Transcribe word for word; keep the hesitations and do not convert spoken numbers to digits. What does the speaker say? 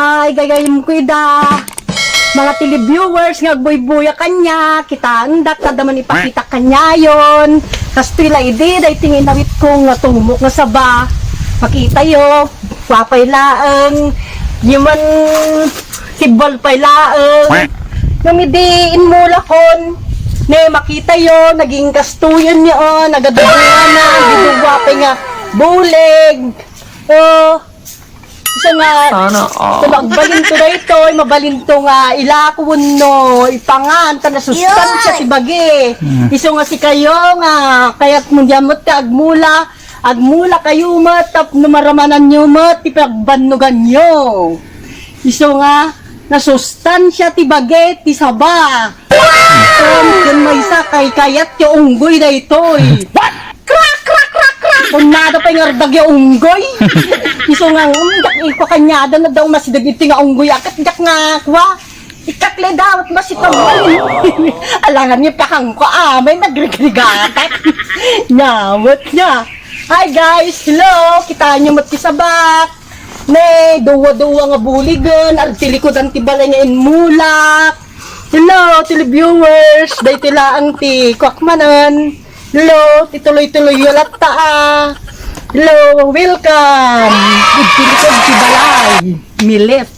Ay, gagayyemko ida. Mga televiewers nga agbuybuya kaniak, kitaendak, ta adda man ipakita kaniayon. Kastoy la idi, daytoy nga inawitko nga tumok nga saba. Makitayo, guapay laeng. Diay man, sibbal pay laeng. Ngem idi inmulakon, ne, makitayo, naging kastoyen niya, o, nagadugana, didugua pay nga bulig. O, isu nga, sana all. Kung agbalinto daytoy, mabalinto nga ilako wenno ipangan, ta nasustansia ti bagi. Hmm. Isu nga sikayo nga, kayatmo diay met ti agmula, agmula kayo met, tapno maramananyo met ti pagbannoganyo. Isu nga, nasustansia ti bagi, ti saba. Ken, ken maysa, kay kayat ti unggoy daytoy. What? Krak, krak, krak, krak! Unnada pay nga ardag ya unggoy. Isu nga, um, dak iko kaniada, nadda umasideg iti nga unggoy, akat dak nga, kwa? Ikakle dawat masitag. Alangan ni pakangko, amay nagrigrigatak. Nyawet niya. Hi guys, hello! Kitaenyo met ti sabak. Ne, dua-dua nga buligen, adda ti likudan ti balay nga inmulak. Hello, televiewers. Daytoy laeng ti kuak manen. Hello, ti tuloy-tuloy yo latta, a. Hello, welcome. Didto likod ti balay. Millet.